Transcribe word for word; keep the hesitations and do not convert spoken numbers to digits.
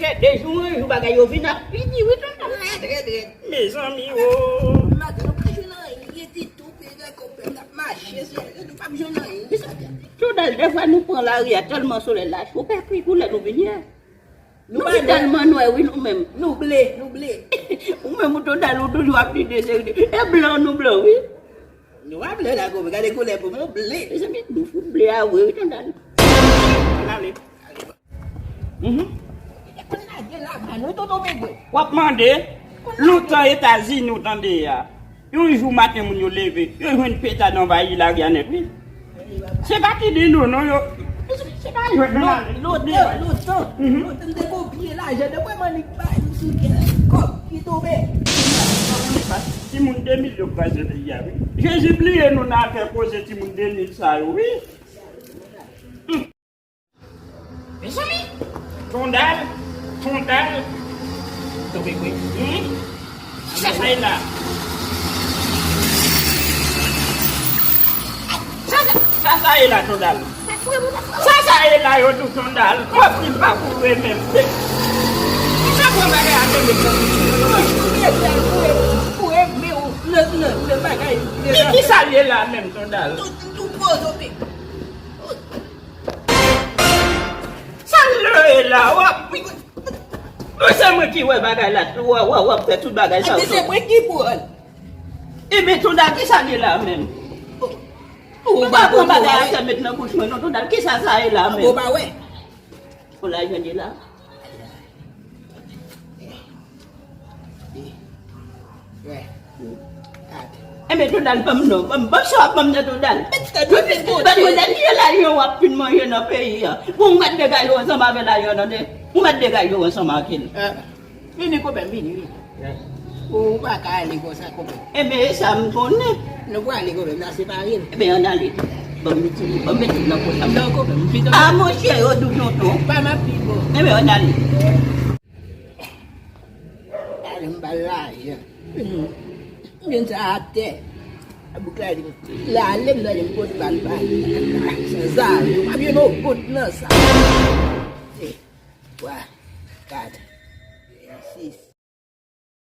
De jou an jou bagay yo vin ap piti wi tonton. Rèd, rèd, rèd. Mezanmi o. Maten nou pa jwenn anyen ditou, peye kòb pèp n ap mache sou lè nou p ap jwenn anyen. Kisa k fè? Tonton, defwa nou pran lari a tèlman solèy la cho, pè kwi koulè nou vin ye. Nou pa tèlman nwè wi nou menm. Nou ble, nou ble. Ou menm ou tonton, ou toujou ap di de seri de. E blan nou blan wi. Nou pa ble la, gade koulè pou mwen ble. Mezanmi, nou fout ble a vre wi tonton. Ann ale. Mhm. W ap mande, lontan Etazini ou tande a. Yon jou maten moun yo leve, yo jwenn petad anvayi lari a nèt wi. Se pa ki di nou non yo. Se pa jwèt non. Lontan, lontan, lontan m te gon pye lajan de mwen mannik bay m sou kè kòb ki tonbe. Timoun de mil yo kraze peyi a wi. Jezi bliye nou nan afè koze timoun de mil sa yo wi. Mezanmi! Tondal! Tondal! Tonbe kwe. Hmm? Sa sa ye la? Sa sa, sa sa ye la, Tondal? Sa sa ye la, yo tou Tondal? Kòb ki pa koure menm. Sa pran bagay a menm. Ki, ki sa l ye la menm, Tondal? Sa l ye la, w ap, wi, se mwen ki wè bagay la, w ap, w ap, w ap fè tout bagay sa yo. Epi se mwen ki pran. Epi Tondal, ki sa l ye la menm? Ou pa pran bagay a fè met nan bouch mwen non, Tondal, ki sa sa ye la menm? Ou pa wè? Ou la jwenn li la? Enben, Tondal, ban m non. Ban m, ban m sa w ap ban m nan, Tondal. Ban mwen dènye lajan w ap fin manje nan peyi a. Pou w mèt degaje w ansanm avè lajan nan de. Ou mèt degaje w ansanm ak li. Vini, konpè m, vini, vini. Ou pa ka ale konsa, konpè. Enben, e sa m konnen. Nou pral ale, konpè m, n a separe l. Enben, ann ale. Ban m ti, ban m mete l nan pòch la. Non, konpè m, pito. A, monchè, yo di w tonton. Pa m ap pi bon. Enben, ann ale. Ale m ba l lajan. M jwenn sa atè. Boug la di m, l ale m tande m kote ba l ba l. San zare, yo pa jwenn yon goud nan sa. Twa, kat, sis.